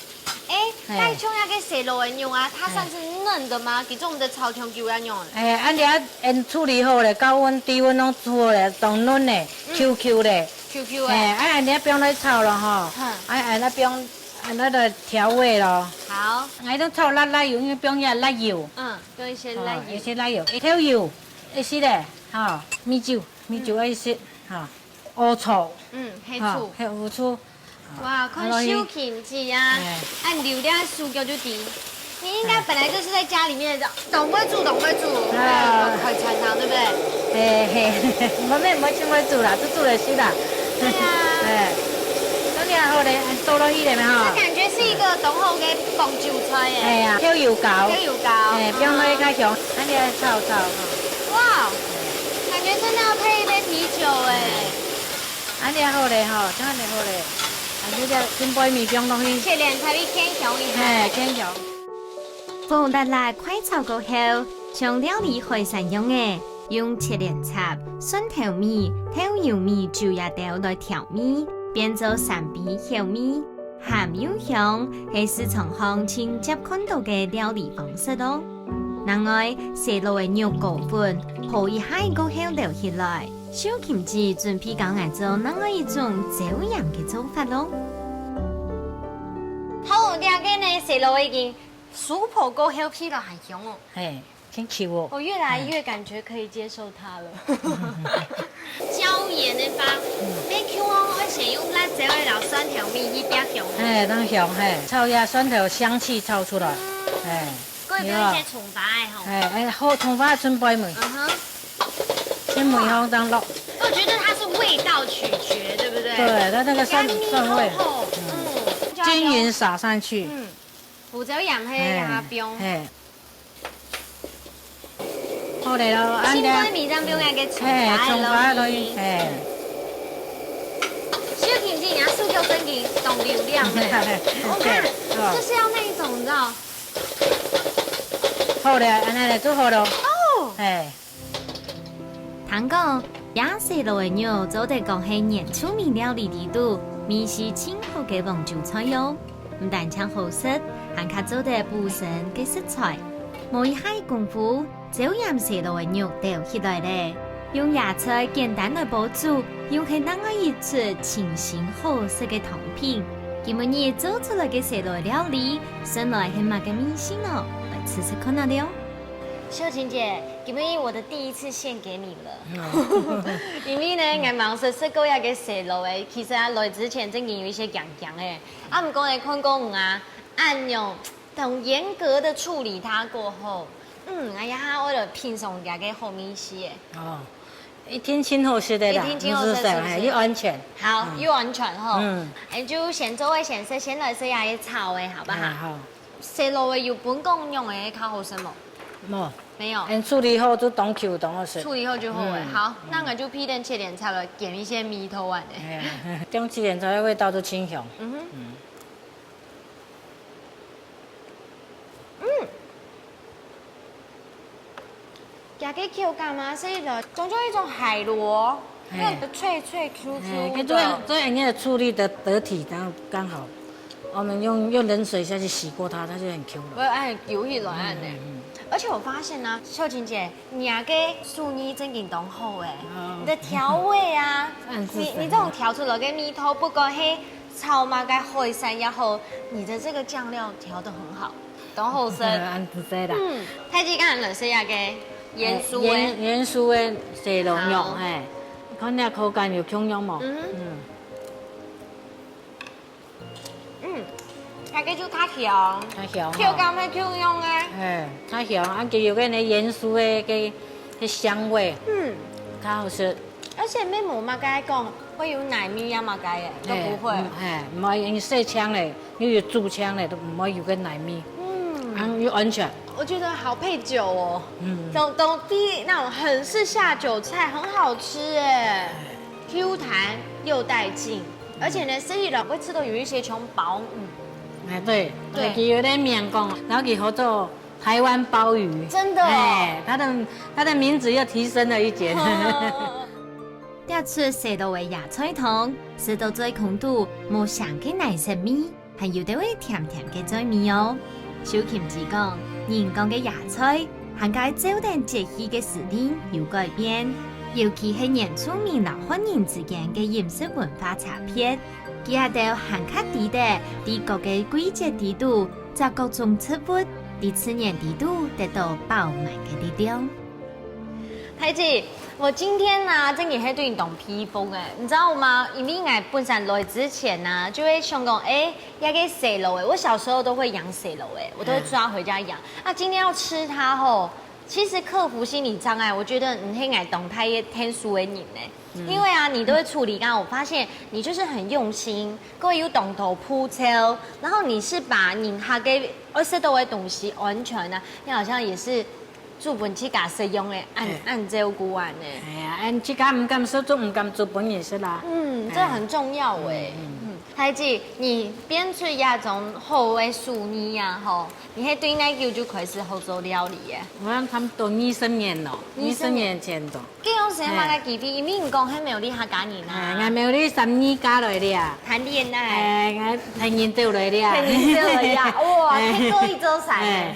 嘿。該像那個洗滷个肉啊，它算是嫩的嗎？嘿。其實我們的炒香菇那種。誒，恁樣恁處理好咧，高溫、低溫攏煮好咧，當嫩咧，嗯。Q Q咧。Q Q个。嘿，啊，恁樣放落去炒咯吼。嗯。啊，恁樣放 啊，該個調味咯。好。𠊎都炒辣辣油，因為放一下辣油。嗯，放一些辣油。哦，一些辣油，一條油，一些咧，吼，米酒，米酒一些，嗯。吼，烏醋，嗯，黑醋。吼，黑烏醋。哇，看秀琴姐啊，哎。恁流這手腳就知，你應該本來就是在家裡面的 當會煮，當會煮，啊。開，開餐廳，對不對？嘿，嘿，毋會，毋會真會煮啦，就煮來食啦。對啊。哎，恁樣好咧，倒落去咧咩吼？這感覺是一個當好个傍酒菜耶。哎呀，調油膏。調油膏。哎，放落去較香，恁樣炒炒吼。哇，感覺真的要配一杯啤酒哎。哎。恁樣好咧吼，恁樣好咧。啊，這隻準備米放落去。切蓮菜去牽香一下。嘿，牽香。火辣辣快炒過後，像料理海產樣仔，用切蓮菜、蒜頭米、豆油米煮一兜來調味，變做三杯口味。鹹又香，係市場項盡輒看到个料理方式哦。另外，洗滷个肉過粉，烰一下過後撈起來。 秀琴姐準備教𠊎做另外一種椒鹽个做法咯。好，這個呢，洗滷已經熟透過後，鼻落還香哦。嘿，真香哦。我越來越感覺可以接受它了。椒鹽个話，免香哦，愛先用辣椒个摎蒜頭米去煸香。嘿，當香，嘿，炒一下蒜頭香氣炒出來，嘿。 過有一些蔥花个吼。哎，哎，好，蔥花準備燜，嗯哼。先燜好當落。我覺得它是味道取決，對不對？對，它那個蒜，香味酸味，好好，嗯，嗯，均勻撒上去。嗯，胡椒鹽黑啊，哎，不用。哎。好了咯，按這樣。先放米，這樣不用那個蔥花，哎，蔥花落去，哎。小婷姐，你的手腳真的懂流量呢。我看，對，哦。就是要那一種，你知道， 好了，恁樣來做好了。哦。哎。聽講，這洗滷个肉做得講係原住民料理裡肚味緒盡好个黃酒菜喲。毋單淨好食，還較做得補身个食材。無一下功夫，椒鹽洗滷个肉撈起來咧。 用野菜簡單來煲煮，又係另外一出清新好食个湯品。今晡日做出來个洗滷料理，算來係麼个味緒呢？來試試看啊了。秀琴姐，今晡日我的第一次獻給你了。因為呢，𠊎吂識食過這個洗滷个，其實啊，來之前正經有一些驚驚个。啊，毋過呢，看過你啊，恁樣 當嚴格的處理它過後，嗯，哎呀，𠊎來品嚐這個好味緒誒。哦，一定盡好食个啦，一定盡好食，毋係，是不是？嘿，又安全。好，嗯。又安全吼。嗯。哎，就先做个先食，先來食這個炒个，好不好？哎，好。洗滷个有分共樣个較好食無？無。沒有。嗯，處理好就當Q當好食。處理好就好誒。嗯。好，嗯。那𠊎就配等切蓮菜來減一些味道啊。哎，用切蓮菜个味道就盡香。嗯哼。嗯。 嗯。這個口感啊，係一種，種種一種海螺，嘿。那個脆脆Q Q的。嘿，跟這樣，這樣你的處理得得體，然後剛好，我們用，用冷水下去洗過它，它就很Q了。會恁Q起來恁呢。嗯，嗯，嗯。而且我發現啊，秀琴姐，你那個手藝真經當好誒，哦。你的調味啊，嗯，是，你，是。你這種調出來个味道，不管係炒麼个海產也好，你的這個醬料調得很好。 當好食。恁仔細啦。嗯，大家今日來食這個鹽酥个。哎，鹽，鹽酥个洗滷肉，好。哎，看這口感有共樣無？嗯。嗯。嗯，這個就較香。較香吼。口感會共樣个。哎，較香，啊，佢有個那鹽酥个，个，个香味。嗯。較好食。 而且乜無麼个講會有奶味啊麼个个，都不會。哎，嗯，哎，毋會，因為洗淨咧，又有煮淨咧，都毋會有个奶味。嗯。啊，又安全。我覺得好配酒哦。嗯。都，都比那種很式下酒菜很好吃哎，Q彈又帶勁，而且呢，吃起來會吃到有一些像鮑魚。哎，對，對。對，佢有點綿講，然後佢好做 台灣鮑魚。真的哦。哎，它的，它的名字又提升了一截。這齣洗滷个野菜湯，食到嘴空肚，無嚐个泥石味，還有兜仔甜甜个嘴味哦。秀琴姐講，人講个野菜，還該照等節氣个時令有改變，尤其係原住民摎漢人之間个飲食文化差別。 佢兜還較知得，在各个季節裡肚，摘各種植物，在自然裡肚得到飽滿个力量。太子，我今天啊，真的係對你當佩服哎，你知道嗎？因為𠊎本身來之前啊，就會想講，哎，該个洗滷哎，我小時候都會養洗滷哎，我都會抓回家養。嗯。啊，今天要吃它吼， 其實克服心理障礙，我覺得毋係𠊎當大个天數个人呢。嗯。因為啊，你都會處理，剛剛我發現你就是很用心，過有當多步驟，然後你是把你那個愛食到个東西安全啊，你好像也是煮分自家食用个，恁，嘿。恁照顧恁呢。哎呀，恁自家毋敢食，就毋敢煮分人食啦。嗯，哎。這很重要哎。嗯，嗯。嗯。大姊，你變出這種好个手藝啊，吼，你係對哪久就開始好做料理个？我差不多二十年咯，二十年前咯。該樣時麼个機會，因為你講係苗栗客家人啊。哎，𠊎苗栗三義嫁來了。談戀愛。哎，𠊎談人走來了。談人走來了，哇，哎，太做一做三。哎，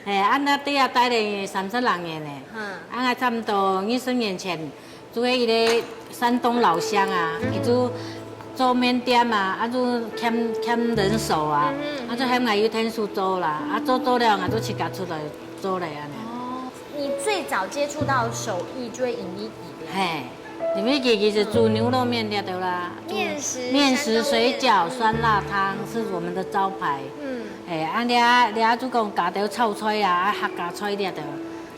哎，啊，該對啊，待了三十六年呢。嗯。啊，𠊎差不多二十年前， 就係一個山東老鄉啊，嗯。佢就做麵店啊，啊就欠，欠人手啊，嗯，嗯，啊就喊𠊎有天數做啦，啊做做了，𠊎就自家出來做了恁樣。哦，你最早接觸到手藝就係因為佢了。嘿，因為佢，佢係煮牛肉麵這兜啦，面食，麵食、水餃、山東麵。酸辣湯是我們的招牌。嗯。嘿，啊，這，這就講加兜炒菜啊，啊客家菜這兜。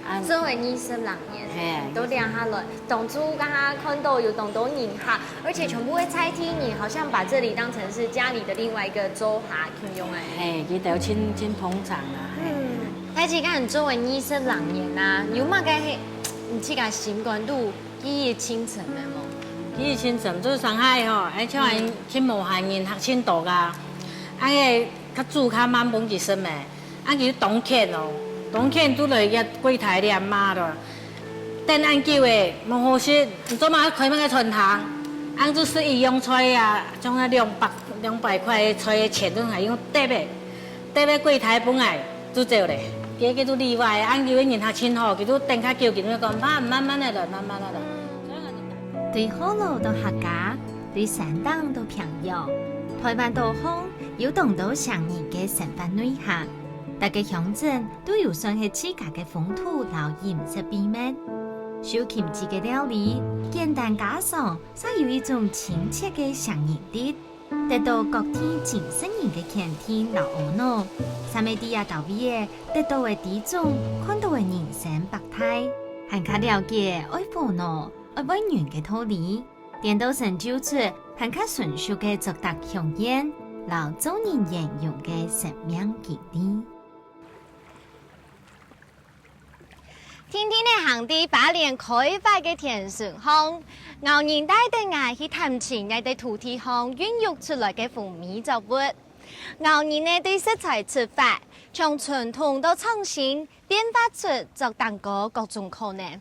啊，做了二十六年，嘿。都這下來，當初剛剛看到有當多人客，而且全部會猜題，你好像把這裡當成是家裡的另外一個灶下共樣欸。嘿，佢兜盡，盡捧場啦，嘿。嗯，但是你看你做了二十六年啊，有麼个係你自家心肝肚記憶深深个無？記憶深深，做上海吼，而且還，嗯，盡無閒，人客盡多啊，啊，該較煮較慢分佢食咩。 啊，佢當譴哦，當譴就來个櫃台裡罵咯。等恁久欸，無好食，你做麼个開麼个餐廳？恁就食一樣菜啊，像該兩百，兩百塊个菜个錢，就還用擲个，擲个櫃台分𠊎就走咧。該个就例外，恁久个人客盡好，佢就等較久，佢就講，慢，慢慢仔來，慢慢仔來。對學老到客家，對山頂到平洋，臺灣島項有當多像人个生活內涵。 逐個鄉鎮都有算係自家个風土摎飲食秘密。秀琴姊个料理，簡單家常，煞有一種親切个鄉人味，得到各地真實人个肯定摎阿腦。三妹在這兜位仔，得到个知種，看到个人生百態，還較了解愛火腦、愛會人个道理。 顛倒成就出還較純熟个作答香煙，摎做人圓融个生命經歷。定定仔行在花蓮開發个田脣項，𠢕人帶等𠊎去探尋這兜土地項孕育出來个風味作物。𠢕人仔對食材出發，從傳統到創新，變化出作當多各種可能。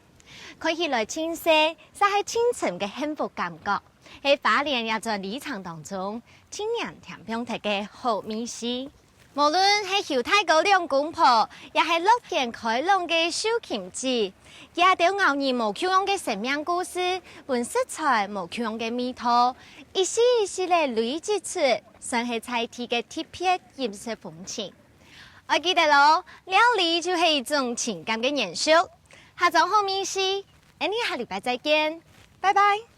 看起來盡細，煞係盡深个幸福感覺，係花蓮這轉里程當中，盡黏甜放忒个好味緒。無論係邱大哥兩公婆，也係樂天開朗个秀琴姊，佢兜𠢕人無共樣个生命故事，分食材無共樣个味道，一息一息仔累積出，算係在地个特別飲食風情。 愛記得哦，料理就係一種情感个延續。下張好味緒，𠊎俚下禮拜再見，拜拜。